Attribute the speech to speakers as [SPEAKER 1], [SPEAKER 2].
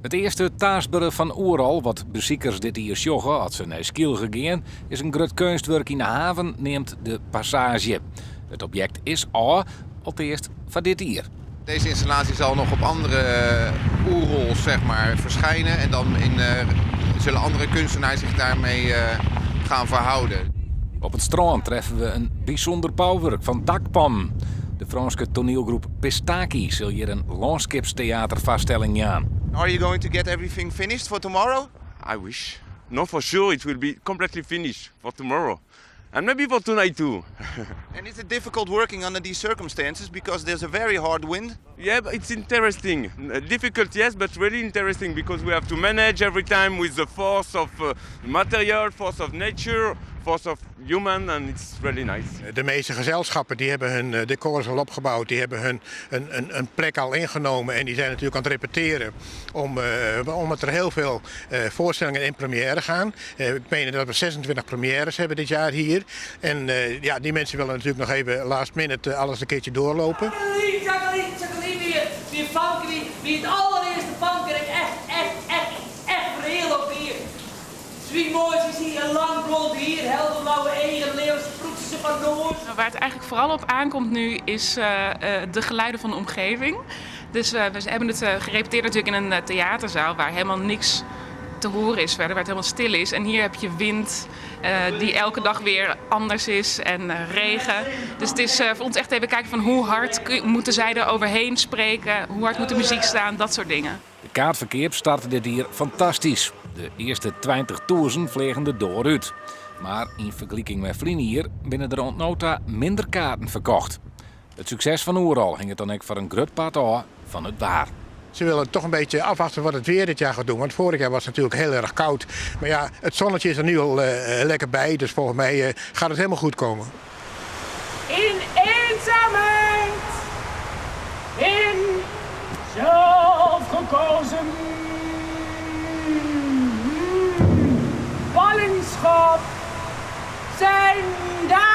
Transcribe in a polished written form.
[SPEAKER 1] It earste taastbere fan Oerol wat besikers dit jier sjogge as se nei Skylge gean, is in grut keunstwurk yn de haven, neamd de Passaazje. It objekt is ôf, alteast foar dit jier.
[SPEAKER 2] Deze installatie zal nog op andere Oerols zeg maar, verschijnen en dan in, zullen andere kunstenaars zich daarmee gaan verhouden.
[SPEAKER 1] Op it strân treffe we in bysûnder bouwurk fan dakpannen. De Frânske toanielgroep Pistaki sil hjir in lânskipsteaterfoarstelling jaan.
[SPEAKER 2] Are you going to get everything finished for tomorrow?
[SPEAKER 3] I wish. No, for sure it will be completely finished for tomorrow. And maybe for tonight too.
[SPEAKER 2] And is it difficult working under these circumstances because there's a very hard wind?
[SPEAKER 3] Yeah, but it's interesting. Difficult, yes, but really interesting because we have to manage every time with the force of material, force of nature, force of human, and it's really nice.
[SPEAKER 4] De meeste gezelschappen die hebben hun decors al opgebouwd, die hebben hun een plek al ingenomen en die zijn natuurlijk aan het repeteren omdat er heel veel voorstellingen in première gaan. Ik meen dat we 26 premières hebben dit jaar hier. En ja, die mensen willen natuurlijk nog even last minute alles een keertje doorlopen.
[SPEAKER 5] Jacqueline, Jacqueline, Jacqueline, wie famke, wie it allerearste famke dat ik echt, echt, echt, echt fereale op wie. Se wie moai, se hie in lang blond hier, helderblauwe eagen, leau sprûtsjes op har noas.
[SPEAKER 6] Waar het eigenlijk vooral op aankomt nu is de geluiden van de omgeving. Dus we hebben het gerepeteerd natuurlijk in een theaterzaal waar helemaal niks te horen is verder, waar het helemaal stil is. En hier heb je wind die elke dag weer anders is en regen. Dus het is voor ons echt even kijken van hoe hard moeten zij er overheen spreken, hoe hard moet de muziek staan, dat soort dingen.
[SPEAKER 1] De kaartferkeap starte dit jier fantastysk. De earste 20.000 fleagen de doar út. Mar yn fergeliking mei ferline jier binne der oant no ta minder kaarten ferkocht. It sukses fan Oerol hinget dan ek foar in grut part ôf fan it waar.
[SPEAKER 4] Ze willen toch een beetje afwachten wat het weer dit jaar gaat doen. Want vorig jaar was het natuurlijk heel erg koud. Maar ja, het zonnetje is er nu al lekker bij. Dus volgens mij gaat het helemaal goed komen.
[SPEAKER 5] In eenzaamheid, in zelfgekozen ballingschap zijn daar.